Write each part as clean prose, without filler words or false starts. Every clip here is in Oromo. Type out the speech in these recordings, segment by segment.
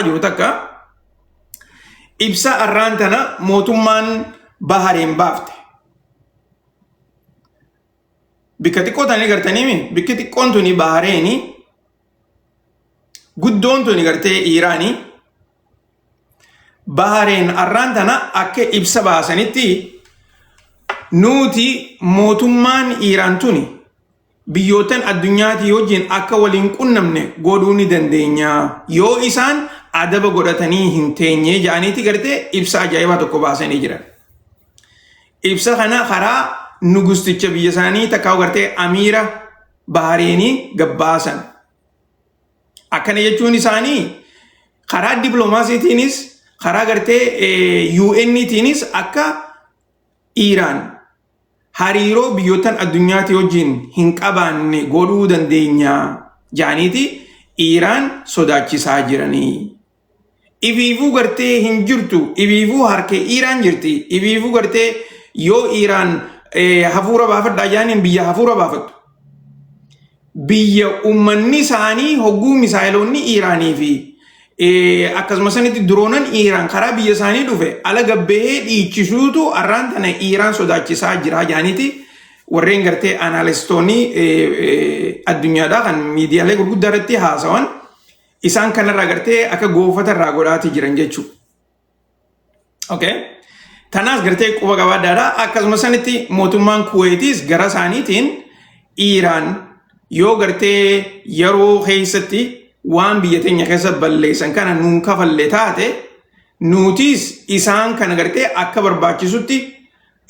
Jiru takka ibsa arraan tana mootummaan Bahareen baafte. Bikka xiqqoo tani gartaniimi bikki xiqqoon tuni Bahareeni guddoon tuni gartee Iiraanii. Bahareen arraan tana akka ibsa baasanitti nuti mootummaan Iiraan tuni biyyootan addunyaatii wajjin akka waliin qunnamne godhuu ni dandeenya yoo isaan adaba godhatanii hin teenye jedhaniiti gartee ibsa ajaa'ibaa tokko baasanii jiran. Ibsa kana karaa nugusticha biyya isaanii takkaa gartee amiira Bahareenii gabbaasan. Akkana jechuun isaanii karaa dippiloomaasiitiinis karaa gartee UN'tiinis akka Iiraan hariiroo biyyoottan addunyaatii wajjin hin qabaanne godhuu dandeenya jaaniiti Iiraan sodaachisaa jiranii. Ifiifuu gartee hin jirtu, ifiifuu harkee Iiraan jirti, ifiifuu gartee yoo Iiraan hafuura baafadhaa jaaniin biyya hafuura baafattu. Biyya uummanni isaanii hogguu misaayiloonni Iiraanii fi akkasuma sanitti diroonan Iiraan karaa biyya isaanii dhufe ala gabbahee dhiichisuutu arraan tana Iiraan sodaachisaa jira jaaniiti warreen gartee anaalistoonni addunyaadhaa kan miidiyaalee gurguddaa irratti haasawan isaan kanarraa gartee akka goofata irraa godhaatii jiran jechuudha. Okay. Tanaas gartee quba qabaadhaadha. Akkasuma sanitti mootummaan Kuweetiis gara isaaniitiin Iiraan yoo gartee yeroo keessatti waan biyya teenya keessa balleessan kana nuun kafalle taate nutis isaan kana gartee akka barbaachisutti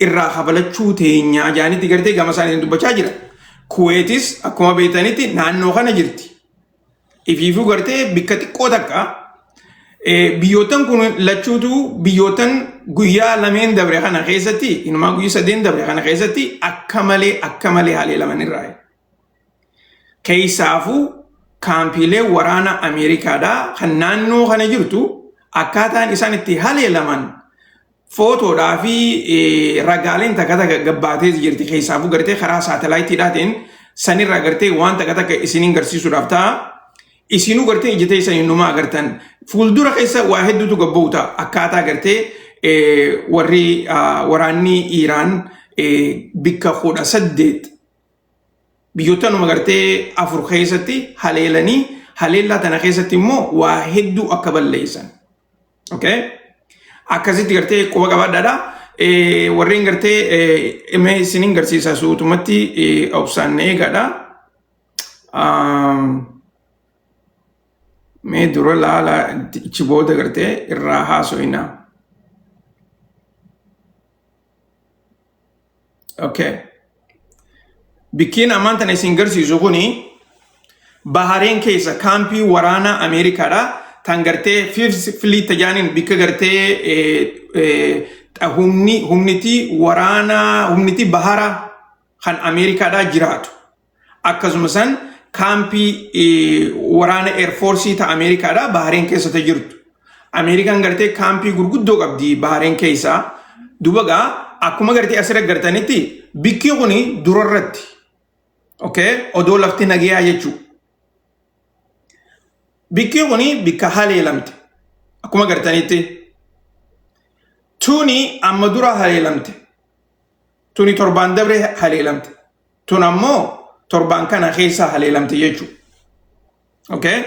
irraa kafalachuu teenya jaanitti gartee gama isaaniitiin dubbachaa jira. Kuweetis akkuma beektanitti naannoo kana jirti. Ifiifuu gartee bikka xiqqoo takka biyyoottan kun lachuutu biyyoottan guyyaa lameen dabre kana keessatti inumaa guyyaa sadeen dabre kana keessatti akka malee akka malee haleelaman irraa. Keessaafuu kaampiilee waraana Ameerikaadhaa kan naannoo kana jirtu akkaataan isaan itti haleelaman footoodhaa fi ragaaleen takka takka gabbaatee jirti. Keessaafuu gartee karaa saatalaayitiidhaatiin sanirraa gartee waan takka takka isiniin garsiisuudhaaf ta'a. Isinuu gartee ija teessaniin numa agartan. Fuuldura keessa waa hedduutu gabba'u ta'a. Akkaataa gartee warri waraanni Iiraan bikka 18 biyyoottanuma gartee afur keessatti haleelanii haleellaa tana keessatti immoo waa hedduu akka balleessan. Okay? Akkasitti gartee quba qabaadhaadha. Warreen gartee mee isiniin garsiisa suutumatti obsaan eegaadha. Mee dura laala ichi booda gartee irraa haasoyna. Okay. Bikkiin ammaan tana isin garsiisu kuni Bahareen keessa kaampii waraanaa Ameerikaadha. Tan gartee Fifth Fleet tajaaniin bikka gartee humni humniti waraanaa humniti bahara kan Ameerikaadha jiraatu. Akkasuma san kaampii waraana Air Force ta Ameerikaadha Bahareen keessa ta jirtu. Ameerikaan gartee kaampii gurguddoo qabdi Bahareen keessaa. Duuba gaa akkuma gartee asirra gartanitti bikki kuni durarratti. Okay? Odoo lafti nageeyaa jechuu. Bikki kuni bikka haleelamte. Akkuma gartanitti. Tuni amma dura haleelamte. Tuni torbaan dabre haleelamte. Tun ammoo torbaan kana keessa haleelamte jechuudha. Okay?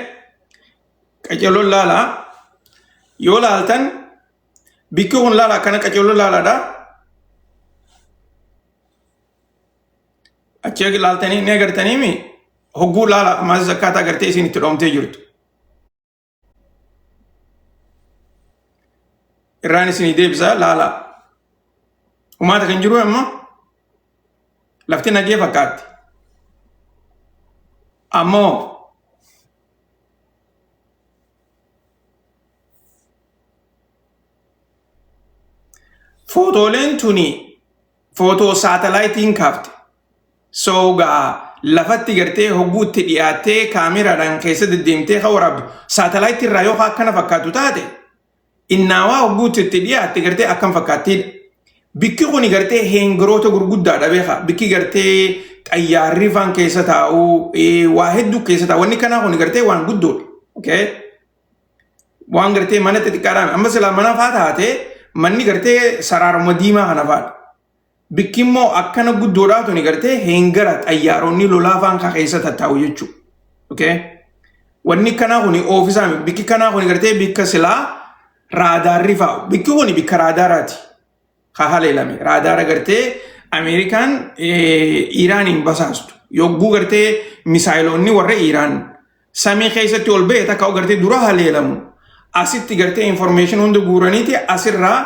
Qaceelloon laalaa. Yoo laaltan bikki kun laala akkana qaceelloon laalaadha. Achi laaltanii ni agartaniimi hogguu laala ammas akkaataa agartee isin itti dhoomtee jirtu. Irraan isinii deebisa laala. Umaata kan jiru ammoo lafti nagee fakkaatti. Ammoo footooleen tuni footoo saatalaayitiin kaafte. So gaa lafatti gartee hogguu itti dhiyaattee kaameraadhaan keessa deddeemtee kan waraabdu saatalaayitii irraa yoo akkana fakkaatu taate innaawaa hogguu itti dhiyaatte gartee akkam fakkaattiidha. Bikki kuni gartee heengaroota gurguddaadha beeka. Bikki gartee xayyaarri faan keessa taa'u waa hedduu keessa taa'u. Wanni kanaa kuni gartee waan guddoodha. Okay? Waan gartee mana xixiqqaadhaan amma silaa mana faa taate manni gartee saraaruma diimaa kana faadha. Bikki immoo akkana guddoodhaa tuni gartee heengara xayyaaronni lolaa faan ka keessa tattaa'u jechuudha. Okay? Wanni kanaa kuni oofisaa miti. Bikki kanaa kuni gartee bikka silaa raadaarri faa'u. Bikki kuni bikka raadaaraati. Ka haleelame. Raadaara gartee Ameerikaan Iiraaniin basaastu. Yogguu gartee misaayiloonni warra Iiraan samii keessatti ol ba'e takka gartee dura haleelamu. Asitti gartee information hunda guuraniiti asirraa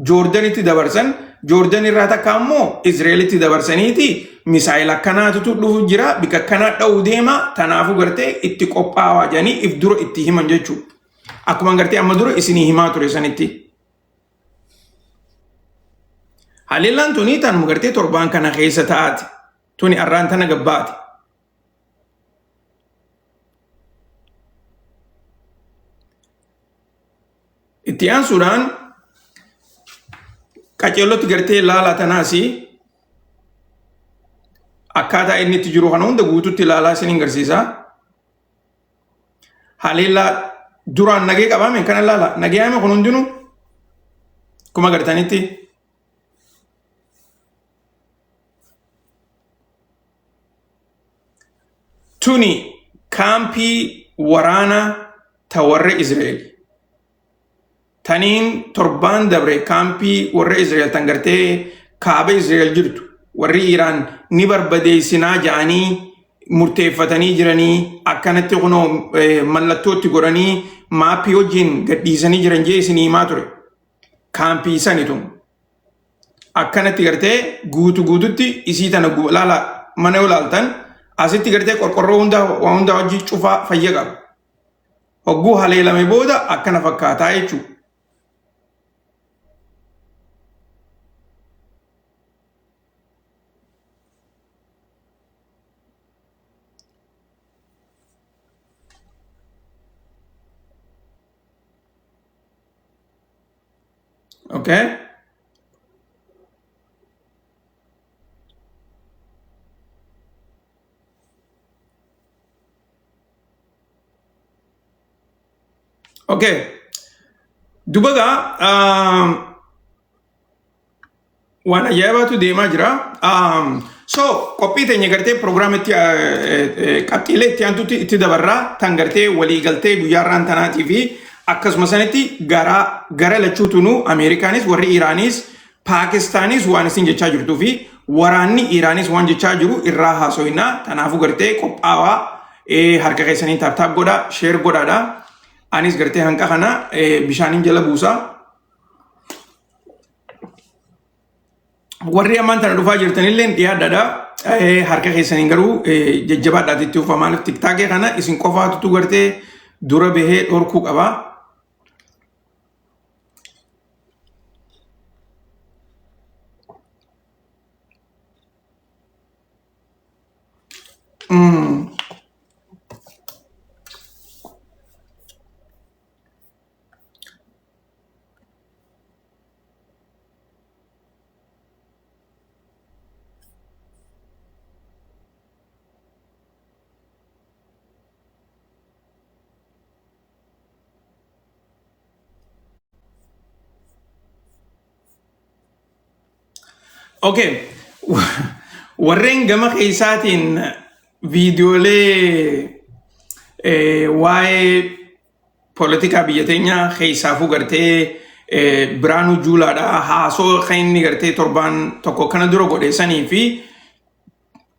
Joordanitti dabarsan. Joordan irraa takka ammoo Izraelitti dabarsaniiti misaayila akkanaatutu dhufu jira bikka akkanaa dha'uu deema tanaafuu gartee itti qophaawaa jedhanii if dura itti himan jechuudha. Akkuma gartee amma dura isinii himaa ture sanitti. Haleellaan tuni tanuma gartee torbaan kana keessa ta'aati. Tuni arraan tana gabbaati. Itti aansuudhaan qaceellotti gartee ilaalaa tanaas akkaataa inni itti jiru kana hunda guututti ilaalaa isiniin garsiisa. Haleellaa duraan nagee qabaame kana ilaala. Nagee kun hundinuu akkuma agartanitti Tuni kaampii waraanaa ta warra Israa'el. Taniin torbaan dabre kaampii warra Israa'el tan gartee kaaba Israa'el jirtu warri Iiraan ni barbadeessinaa ja'anii murteeffatanii jiranii akkanatti kunoo mallattootti godhanii maappii wajjin gadhiisanii jiran jee isinii himaa ture. Kaampii sani tun. Akkanatti gartee guutu guututti isii tana laala mana yoo laaltan asitti gartee qorqorroo hundaa waa hundaa hojii cufaa fayya qaba. Hogguu haleelame booda akkana fakkaataa jechuudha. Okay? Okay. Duba gaa waan ajaa'ibaatu deemaa jira. So qophii teenya gartee piroogiraamitti qabxiilee itti aantutti itti dabarraa tan gartee waliigaltee guyyaa irraan tanaatii fi akkasuma sanitti gara gara lachuutunuu Ameerikaanis warri Iiraanis Paakistaanis waan isin jechaa jirtuu fi waraanni Iiraanis waan jechaa jiru irraa haasoinaa tanaafuu gartee qophaawaa harka keessanii taap taap godhaa sheer godhaadha. Anis gartee hanqa kana bishaaniin jala buusaa. Warri ammaan tana dhufaa jirtanillee dhiyaadhaadha. Harka keessaniin garuu jajjabaadhaati itti uffaa maaliif tiktaakee kana isin qofaatutu gartee dura bahee dhorkuu qaba. Okay. Warreen gama keessaatiin viidiyoolee waa'ee Poolitikaa biyya teenyaa keessaafuu gartee Biraanuu Juulaadha haasoo kan inni gartee torbaan tokko kana dura godhe sanii fi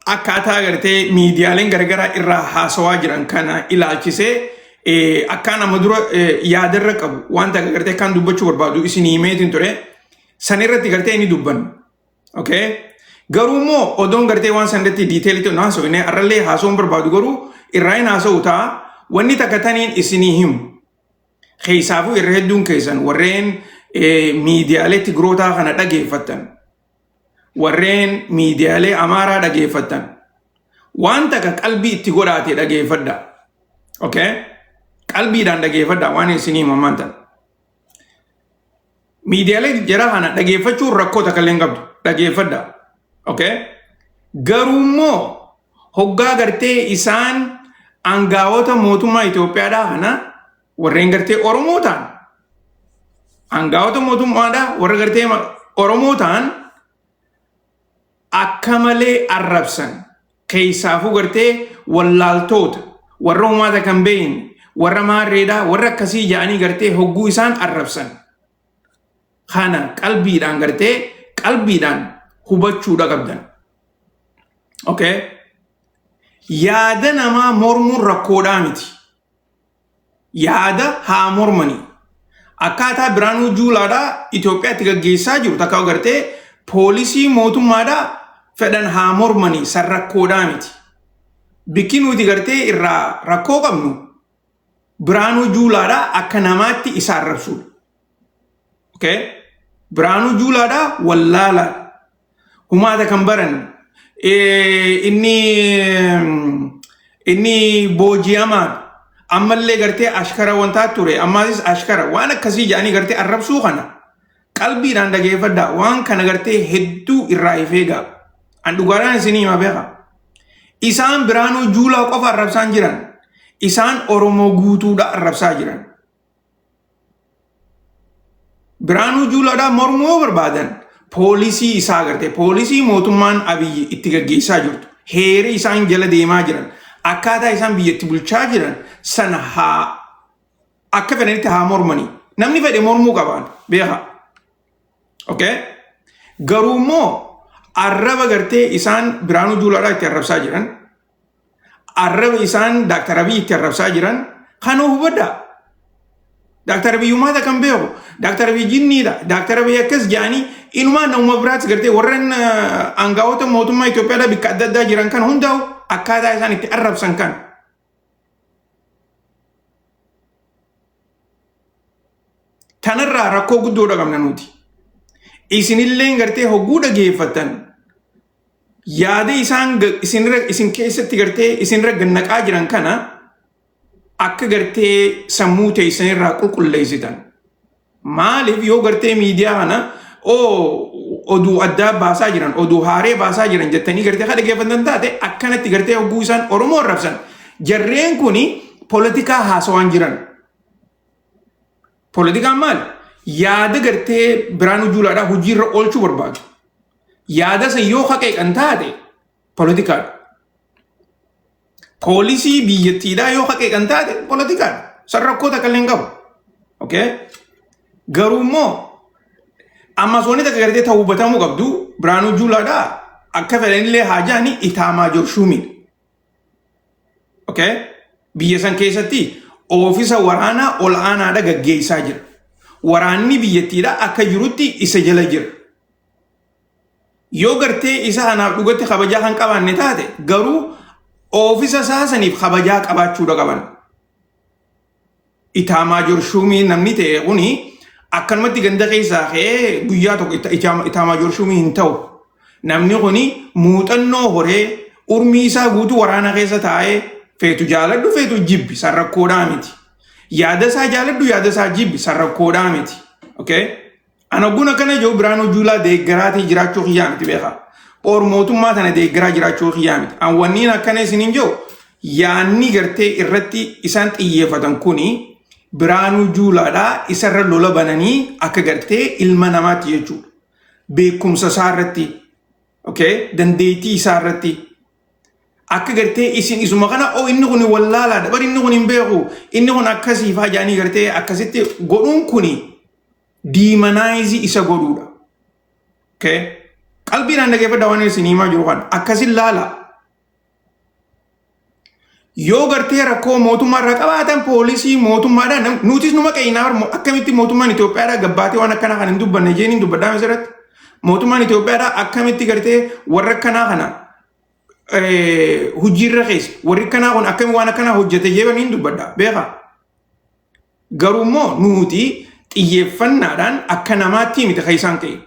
akkaataa gartee miidiyaaleen garagaraa irraa haasawaa jiran kana ilaalchisee akkaan amma dura yaadarra qabu wanta gartee akkaan dubbachuu barbaadu isin himeetiin ture san irratti gartee inni dubbanna. Okay? Garuu immoo odoon gartee waan san irratti diiteelitti hin haasofne har'allee haasa'uun barbaadu garuu irraa hin haasa'u ta'a. Wanni takka taniin isinii himu. Keessaafuu irra hedduun keessan warreen miidiyaalee Tigrootaa kana dhageeffattan. Warreen miidiyaalee Amaaraa dhageeffattan. Waan takka qalbii itti godhaate dhageeffadha. Okay? Qalbiidhaan dhageeffadha waan isinii himu ammaan tana. Miidiyaalee jara kana dhageeffachuun rakkoo takka illee hin qabdu. Dhageeffadha. Okay? Garuu immoo hoggaa gartee isaan aangaa'ota mootummaa Itoophiyaadhaa kana Warreen gartee Oromoo ta'an aangaa'ota mootummaadhaa warra gartee Oromoo ta'an akka malee arrabsan, keessaafuu gartee wallaaltoota, warra uumaata kan beekne, warra maarreedhaa, warra akkasii ja'anii gartee hogguu isaan arrabsan kana qalbiidhaan gartee qalbiidhaan hubachuudha qabdan. Okay? Yaada namaa mormuun rakkoodhaa miti. Yaada haa mormanii. Akkaataa Biraanuu Juulaadhaa Itoophiyaatti gaggeessaa jiru takka gartee poolisii mootummaadhaa fedhan haa mormanii, san rakkoodhaa miti. Bikki nuti gartee irraa rakkoo qabnu Biraanuu Juulaadhaa akka namaatti isa arrabsuudha. Okay? Biraanuu Juulaadhaa wallaalaadha. Humaata kan baran inni booji'amaadha. Ammallee gartee ashkara wantaa ture, ammaasis ashkara, waan akkasii jedhanii gartee arrabsuu kana qalbiidhaan dhageeffadhaa. Waan kana gartee hedduu irraa if eegaa. An dhugaadhaan isinii hima, beeka. Isaan Biraanuu Juulaa qofa arrabsaan jiran. Isaan Oromoo guutuudha arrabsaa jiran. Biraanuu Juulaadhaa mormuu yoo barbaadan, poolisii isaa gartee poolisii mootummaan Abiyyi itti gaggeessaa jirtu, heera isaan jala deemaa jiran, akkaataa isaan biyyatti bulchaa jiran sana haa akka fedhanitti haa mormanii. Namni fedhe mormuu qabaan, beeka. Okay? Garuu immoo arraba gartee isaan Biraanuu Juulaadhaa itti arrabsaa jiran, arraba isaan Daaktar Abiyyi itti arrabsaa jiran kana hubadhaa. Daaktar Abiyyi uummata kan beeku, Daaktar Abiyyi jinniidha, Daaktar Abiyyi akkas jedhanii inumaa nama biraatti gartee warreen aangaa'ota mootummaa Itoophiyaadhaa bakka adda addaa jiran kan hundaa'u akkaataa isaan itti arrabsan kan. Tanarraa rakkoo guddoodha qabna nuti. Isinillee gartee hogguu dhageeffattan, yaada isaan isinirra isin keessatti gartee isinirra gannaqaa jiran kana akka gartee sammuu teessanirraa qulqulleessitan. Maaliif yoo gartee miidiyaa kana oo oduu addaa baasaa jiran, oduu haaree baasaa jiran jettanii gartee kan dhaggeeffatan taate, akkanatti gartee hogguu isaan Oromoo arrabsan, jarreen kuni poolitikaa haasawaan jiran. Poolitikaan maali? Yaada gartee Biraanuu Juulaadhaa hojiirra oolchuu barbaadu. Yaada san yoo haqeeqan taate poolitikaadha. Poolisii biyyattiidhaa yoo haqeeqan taate poolitikaadha. San rakkoo takka illee hin qabu. Okay? Garuu immoo ammas wanni takka gartee ta'uu hubatamuu qabdu, Biraanuu Juulaadhaa akka fedhanillee haa jedhani itaamaajoor shuumiidha. Okay? Biyya san keessatti oofisa waraanaa ol aanaadha gaggeessaa jira. Waraanni biyyattiidha akka jirutti isa jala jira. Yoo gartee isa kanaaf dhugatti kabajaa kan qabaanne taate garuu, oofisa isaa saniif kabajaa qabaachuudha qaban. Itaamaajoor shuumii namni ta'e kuni akkanumatti ganda keessaa ka'ee guyyaa tokko itaamaajoor shuumii hin ta'u. Namni kuni muuxannoo horee, urmii isaa guutuu waraana keessa taa'ee, feetu jaaladhu feetu jibbi, san rakkoodhaa miti. Yaada isaa jaaladhu yaada isaa jibbi, san rakkoodhaa miti. Okay? Ana guna kana jiru Biraanuu Juulaa deeggaraatii jiraachuu kiyyaa miti, beekaa. Or mootummaa tana deeggaraa jiraachuu kiyyaa miti. An wanniin akkana isiniin jiru, yaanni gartee irratti isaan xiyyeeffatan kuni Biraanuu Juulaadhaa isarra lola bananii akka gartee ilma namaatti jechuudha. Beekumsa isaa irratti, okay? Dandeettii isaa irratti, akka gartee isin isuma kana oo inni kun wallaalaadha bar, inni kun hin beeku, inni kun akkasii faa jedhanii gartee akkasitti godhuun kuni demonize isa godhuudha. Okay? Qalbiidhaan dhageeffadhaa waan isin himaa jiru kana. Akkasin laala. Yoo gartee rakkoo mootummaa irraa qabaatan, poolisii mootummaadhaan nutis numa qeeyinaa, akkamitti mootummaan Itoophiyaadhaa gabbaatee waan akkanaa kana hin dubbanne jeen hin dubbadhaa asirratti. Mootummaan Itoophiyaadhaa akkamitti gartee warra akkanaa kana hojiirra keessa, warri akkanaa kun akkami waan akkanaa hojjete jeebanii hin dubbadhaa, beekaa. Garuu immoo nuti xiyyeeffannaadhaan akka namaatti miti kan isaan ka'e.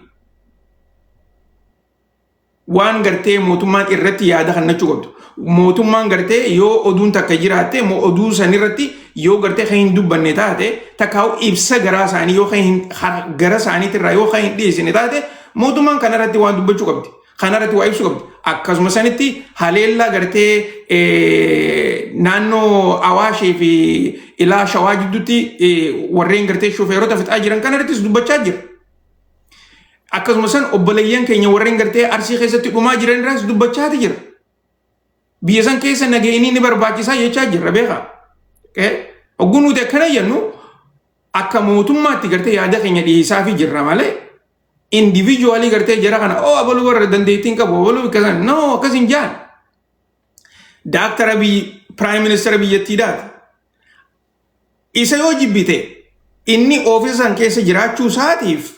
Waan gartee mootummaan irratti yaada kennachuu qabdu. Mootummaan gartee yoo oduun takka jiraatte, oduu san irratti yoo gartee kan hin dubbanne taate, takkaa'u ibsa garaa isaanii yoo kan hin gara isaaniitirraa yoo kan hin dhiyeessine taate, mootummaan kana irratti waan dubbachuu qabdi. Kanarratti waa ibsuu qabdi. Akkasuma sanitti haleellaa gartee naannoo Awaashee fi ilaa Shawaa jidduutti warreen gartee shofeerota fixaa jiran kanarrattis dubbachaa jira. Akkasuma san obboleeyyan keenya warreen gartee Arsii keessatti dhumaa jiran irraas dubbachaati jira. Biyya san keessa nageenyi ni barbaachisaa jechaa jirra beekaa. Hogguu nuti akkana jennu akka mootummaatti gartee yaada keenya dhiyeessaa fi jirra malee individually gartee jara kana oo abaluu warra dandeettiin qabu abaluu bakka san no akkas hin jaan. Daaktara biyyi prime minister biyyattiidhaati. Isa yoo jibbite inni oofisa san keessa jiraachuu isaatiif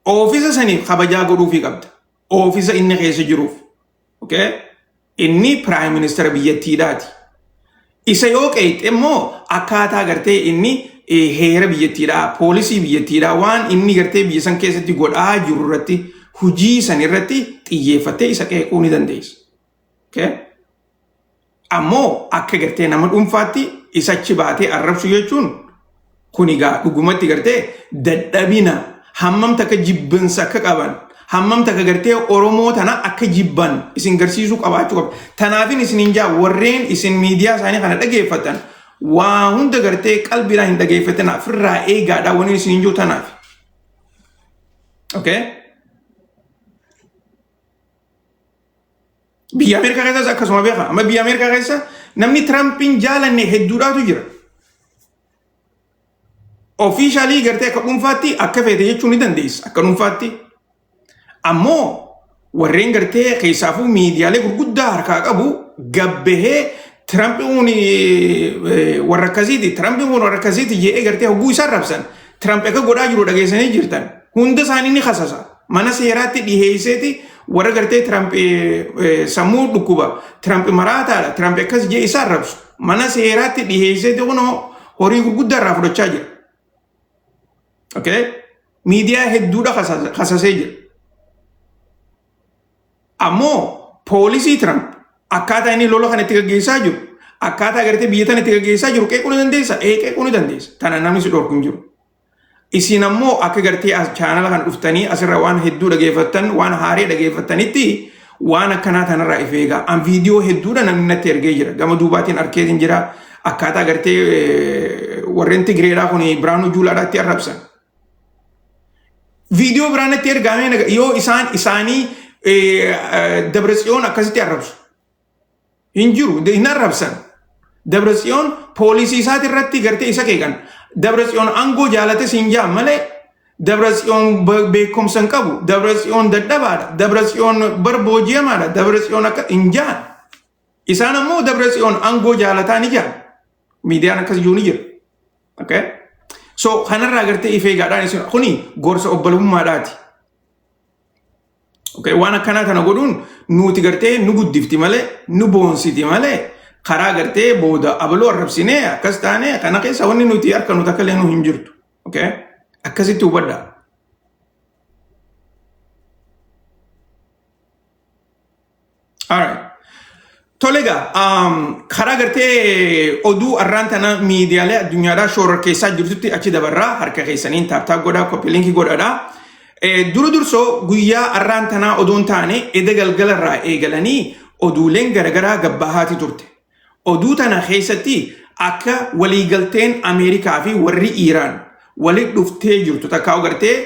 oofisa saniif kabajaa godhuufii qabda. Oofisa inni keessa jiruuf. Okay? Inni prime minister biyyattiidhaati. Isa yoo qeexxe immoo akkaataa gartee inni heera biyyattiidhaa, poolisii biyyattiidhaa waan inni gartee biyya san keessatti godhaa jiru irratti hujii san irratti xiyyeeffattee isa qeequu ni dandeessa. Okay? Ammoo akka gartee nama dhuunfaatti isa achi baatee arrabsu jechuun kun egaa dhugumatti gartee dadhabina hammam takka jibbansa akka qaban hammam takka gartee Oromoo tana akka jibban isin garsiisuu qabaachuu qaba. Tanaafin isin hin jaa warreen isin miidiyaa isaanii kana dhageeffatan waa hunda gartee qalbiidhaan hin dhageeffatan ofirraa eegaadha wanni isin hin jiru tanaaf. Okay? Biyya Ameerikaa keessas akkasuma beeka. Amma biyya Ameerikaa keessa namni Tiraampiin jaalanne hedduudhaatu jira. Officially gartee akka dhuunfaatti akka feete jechuu ni dandeessa. Akka dhuunfaatti. Ammoo warreen gartee keessaafuu miidiyaalee gurguddaa harkaa qabu gabbahee Tiraampiin kun warra akkasiiti, Tiraampiin kun warra akkasiiti jedhee gartee hogguu isaan rabsan. Tiraamp akka godhaa jiru dhageessanii jirtan. Hunda isaanii ni kasasa. Mana seeraatti dhiheesseeti warra gartee Tiraamp sammuu dhukkuba, Tiraamp maraataadha, Tiraamp akkas jedhee isaan rabsu. Mana seeraatti dhiheesseeti kunoo horii gurguddaa irraa fudhachaa jira. Okay? Miidiyaa hedduudha kasasee jira. Ammoo poolisii Tiraamp akkaataa inni lola kana itti gaggeessaa jiru, akkaataa gartee biyya tana itti gaggeessaa jiru qeequu ni dandeessa? Ee, qeequu ni dandeessa. Tana namni si dhorku hin jiru. Isin ammoo akka gartee as chaanala kan dhuftanii asirra waan hedduu dhageeffattan, waan haaree dhageeffattanitti waan akkanaa tanarraa if eegaa. An viidiyoo hedduudha namni natti ergee jira. Gama duubaatiin arkeetiin jira. Akkaataa gartee warreen Tigireedhaa kun Biraanuu Juulaadhaatti arrabsan. Viidiyoo biraan natti ergaamee yoo isaan isaanii Dabratsiyoon akkasitti arrabsu. Hin jiru, hin arrabsan. Dabratsiyoon poolisii isaati irratti gartee isa qeeqan. Dabratsiyoon aangoo jaalate siin jaan malee Dabratsiyoon beekumsa hin qabu. Dabratsiyoon dadhabaadha. Dabratsiyoon barbooji'amaadha. Dabratsiyoon akka hin jaan. Isaan ammoo Dabratsiyoon aangoo jaalataa ni jaan. Miidiyaan akkas jiru ni jira. Okay? So kanarraa gartee if eegaadhaan isin kuni gorsa obbolummaadhaati. Okay, waan akkanaa kana godhuun nuti gartee nu guddifti malee nu boonsiti malee karaa gartee booda abaluu arrabsinee akkas taane kana keessa wanni nuti harka nuti akka illee nu hin jirtu. Okay? Akkasitti hubadhaa. Alright. Tole egaa karaa gartee oduu arraan tana miidiyaalee addunyaadhaa shoora keessaa jirtutti achi dabarraa harka keessaniin tap tap godhaa copy link godhadhaa. Dura dursoo guyyaa arraan tanaa odoon taane eda galgalarraa eegalanii oduuleen garaagaraa gabbahaati turte. Oduu tana keessatti akka waliigalteen Ameerikaa fi warri Iiraan walitti dhuftee jirtu takkaa gartee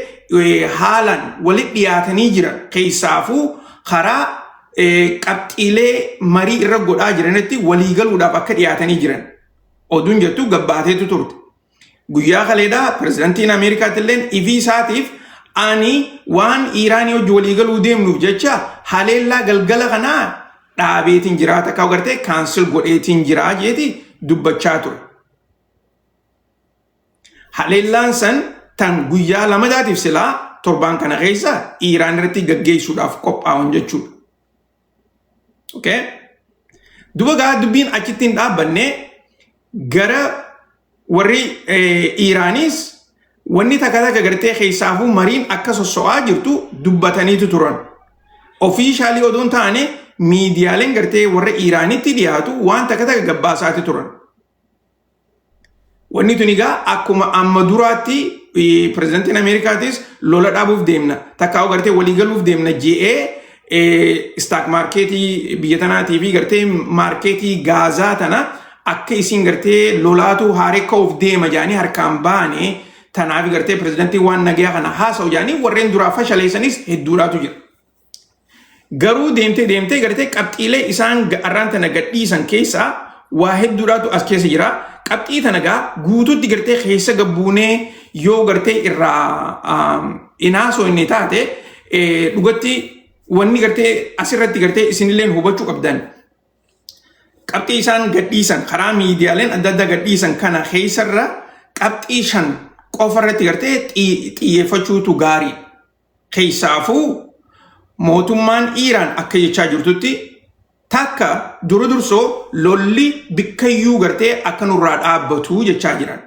haalaan walitti dhiyaatanii jiran keessaafuu karaa qabxiilee marii irra godhaa jiranitti waliigaluudhaaf akka dhiyaatanii jiran oduun jettu gabbaateetu turte. Guyyaa kaleedhaa pirezidantiin Ameerikaatti illee ifii isaatiif ani waan Iiraanii hojii waliigaluu deemnuuf jecha haleellaa galgala kanaa dhaabeetiin jira takkaa gartee cancel godheetiin jira jeeti dubbachaa ture. Haleellaan san tan guyyaa lamadaatiif silaa torbaan kana keessa Iiraan irratti gaggeessuudhaaf qophaa'an jechuudha. Okay? Duba gaa dubbiin achitti hin dhaabbanne gara warri Iiraanis wanni takka takka gartee keessaafuu mariin akka sosso'aa jirtu dubbataniitu turan. Officially odoon taane miidiyaaleen gartee warra Iiraanitti dhiyaatu waan takka takka gabbaasaati turan. Wanni tun egaa akkuma amma duraatti pirezidantiin Ameerikaatis lola dhaabuuf deemna takkaa gartee waliigaluuf deemna je'ee Stock marketii biyya tanaatii fi gartee marketii gaazaa tana akka isiin gartee lolaatu haaree ka'uuf deema jedhanii harkaan baane, tanaaf gartee pirezidantii waan nagayaa kana haasa'u jedhanii warreen duraa fashaleessanis hedduudhaatu jira. Garuu deemtee deemtee gartee qabxiilee isaan arraan tana gadhiisan keessaa waa hedduudhaatu as keessa jira. Qabxii tana gaa guutuutti gartee keessa gabbuunee yoo gartee irraa inaasoo inni taate, dhugatti wanni gartee asirratti gartee isinilleen hubachuu qabdan. Qabxii isaan gadhiisan karaa miidiyaaleen adda addaa gadhiisan kana keessarra qabxii 5 qofa irratti gartee xiyyeeffachuutu gaarii. Keessaafuu mootummaan Iiraan akka jechaa jirtutti, takka dura dursoo lolli bikkayyuu gartee akka nurraa dhaabbatu jechaa jiran.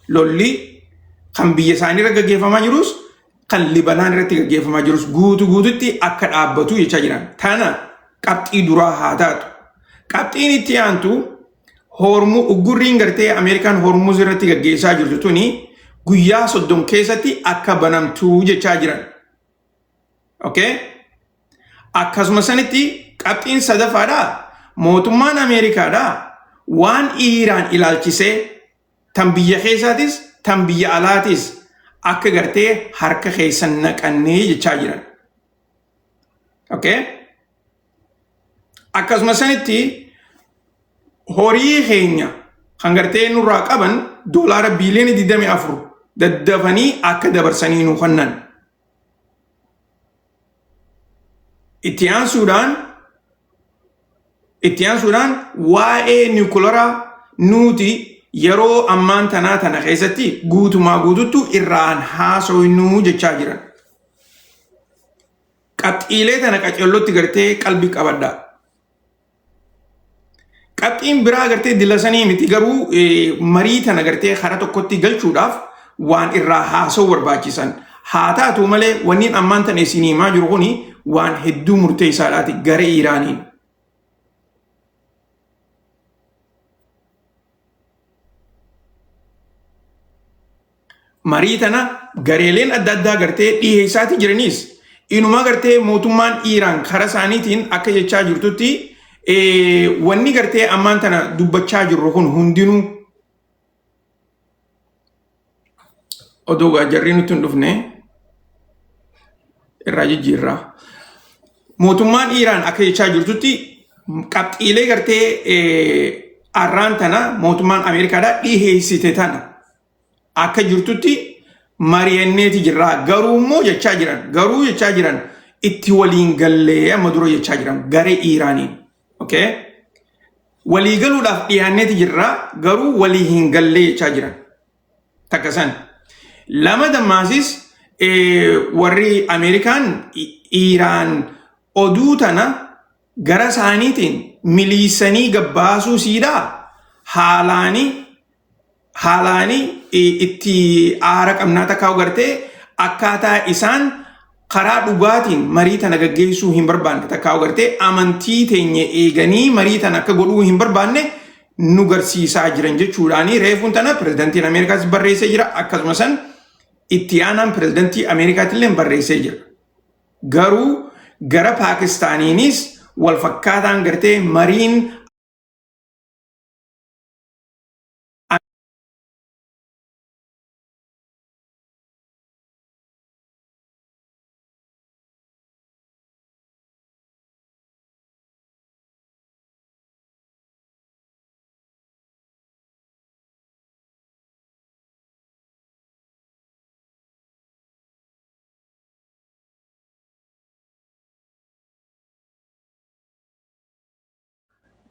Lolli kan biyya isaanii irra gaggeeffamaa jirus, kan Libanaan irratti gaggeeffamaa jirus guutuu guututti akka dhaabbatu jechaa jiran. Tana qabxii duraa haa taatu. Qabxiin itti aantu, hormu uggurriin gartee Ameerikaan Hormuz irratti gaggeessaa jirtu tuni guyyaa 30 keessatti akka banamtu jechaa jiran. Okay? Akkasuma sanitti qabxiin sadaffaadhaa, mootummaan Ameerikaadhaa waan Iiraan ilaalchisee tan biyya keessaatis tan biyya alaatis akka gartee harka keessan naqannee jechaa jiran. Okay? Akkasuma sanitti horii keenya kan gartee nurraa qaban doolaara biiliyoona 24 daddafanii akka dabarsanii nu kennan. Itti aansuudhaan waa'ee niwukilaraa nuti yeroo ammaan tanaa tana keessatti guutumaa guututtu irraan haasofnuu jechaa jiran. Qabxiilee tana qaceellotti gartee qalbii qabadhaa. Qabxiin biraa gartee dilasanii miti, garuu marii tana gartee karaa tokkotti galchuudhaaf waan irraa haasa'uu barbaachisan. Haa taatu malee, wanni ammaan tana isin himaa jiru kuni waan hedduu murteessaadhaati gara Iiraaniin. Marii tana gareeleen adda addaa gartee dhiheessaati jiranis, inuma gartee mootummaan Iiraan karaa isaaniitiin akka jechaa jirtutti, wanni gartee ammaan tana dubbachaa jirru kun hundinuu odoo jarri nutti hin dhufne irraa jijjiirraa. Mootummaan Iiraan akka jechaa jirtutti, qabxiilee gartee arraan tana mootummaan Ameerikaadhaa dhiheessite tana akka jirtutti mari'anneeti jirra. Garuu immoo jechaa jiran, garuu jechaa jiran, itti waliin gallee amma dura jechaa jiran garee Iiraaniin. Okay? Walii galuudhaaf dhiyaanneeti jirra, garuu walii hin gallee jechaa jiran. Takka san. Lama dammaasis warri Ameerikaan Iiraan oduu tana gara isaaniitiin miliisanii gabbaasuu siidhaa haalaanii itti aara qabnaa, takkaa gartee akkaataa isaan karaa dhugaatiin marii tana gaggeessuu hin barbaanne, takkaa gartee amantii teenya eeganii marii tana akka godhuu hin barbaanne nu garsiisaa jiran jechuudhaani reefuun tana pirezidantiin Ameerikaas barreessee jira, akkasuma san itti aanaan pirezidantii Ameerikaatillee barreessee jira. Garuu gara Paakistaaniinis wal fakkaataan gartee mariin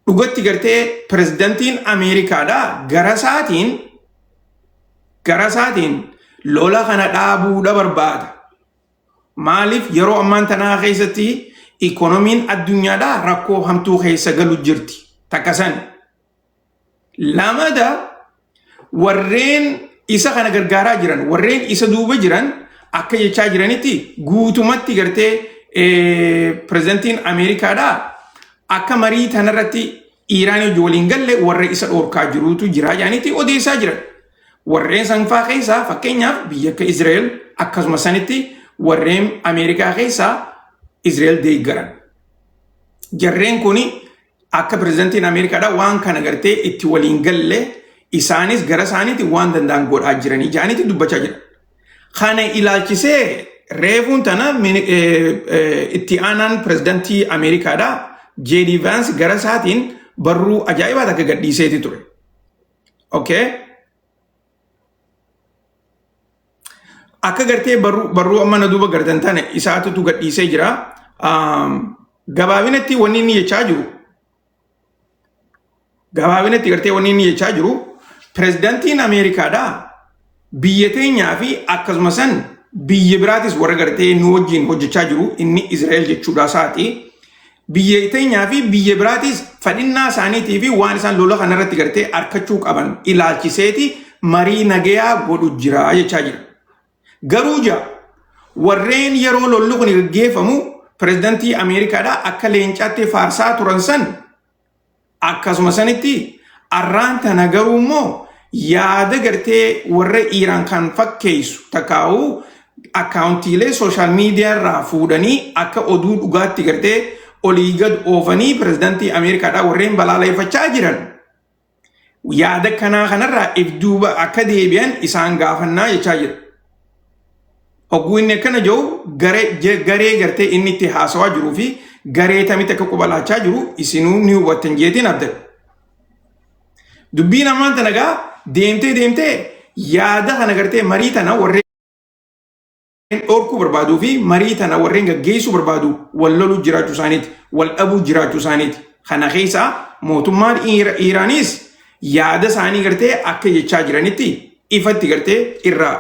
dhugatti gartee pirezidantiin Ameerikaadha gara isaatiin lola kana dhaabuudha barbaada. Maaliif? Yeroo ammaan tanaa keessatti ikoonomiin addunyaadhaa rakkoo hamtuu keessa galu jirti. Takka san. Lamada, warreen isa kana gargaaraa jiran, warreen isa duuba jiran akka jechaa jiranitti, guutumatti gartee pirezidantiin Ameerikaadhaa akka marii tanarratti Iiraan wajjin waliin galle warra isa dhoorkaa jirutu jira jedhaniitti odeessaa jiran. Warreen sanfaa keessaa fakkeenyaaf biyya akka Israa'el, akkasuma sanitti warreen Ameerikaa keessaa Israel deeggaran. Jarreen kun akka pirezidantiin Ameerikaadha waan kana gartee itti waliin galle, isaanis gara isaaniitti waan danda'an godhaa jiranii jedhaniitti dubbachaa jiran. Kana ilaalchisee reefuun tana itti aanaan pirezidantii Ameerikaadha J.D. Vance gara isaatiin barruu ajaa'ibaa takka gadhiiseeti ture. Okay. Akka gartee barruu amma na duuba gartan tana isaatutu gadhiisee jira. Gabaabinatti wanni inni jechaa jiru, gabaabinatti gartee wanni inni jechaa jiru, pirezidantiin Ameerikaadhaa biyya teenyaa fi akkasuma san biyya biraatis warra gartee nu wajjin hojjechaa jiru, inni Israa'el jechuudha isaati. Biyya teenyaa fi biyya biraatis fadhinnaa isaaniitii fi waan isaan lola kanarratti gartee arkachuu qaban ilaalchiseeti marii nagayaa godhu jira jechaa jira. Garuu jaa warreen yeroo lolli kun gaggeeffamu pirezidantii Ameerikaadhaa akka leencaatti faarsaa turan san, akkasuma sanitti arraan tana garuu immoo yaada gartee warra Iiraan kan fakkeessu takkaa'uu akkaawuntiilee social media irraa fuudhanii akka oduu dhugaatti gartee olii gad oofanii pirezidantii Ameerikaadhaa warreen balaaleffachaa jiran yaada kanaa kanarraa if duuba akka deebi'an isaan gaafannaa jechaa jira. Hogguu inni akkana jiru garee gartee inni itti haasawaa jiruu fi garee tamitti akka qubalaachaa jiru isinuu ni hubattan jeetiin abdadha. Dubbiin ammaan tana gaa deemtee deemtee yaada kana gartee marii tana warreen dhorkuu barbaaduu fi marii tana warreen gaggeessuu barbaadu wal loluu jiraachuu isaaniiti, wal dhabuu jiraachuu isaaniiti. Kana keessaa mootummaan Iiraanis yaada isaanii gartee akka jechaa jiranitti ifatti gartee irraa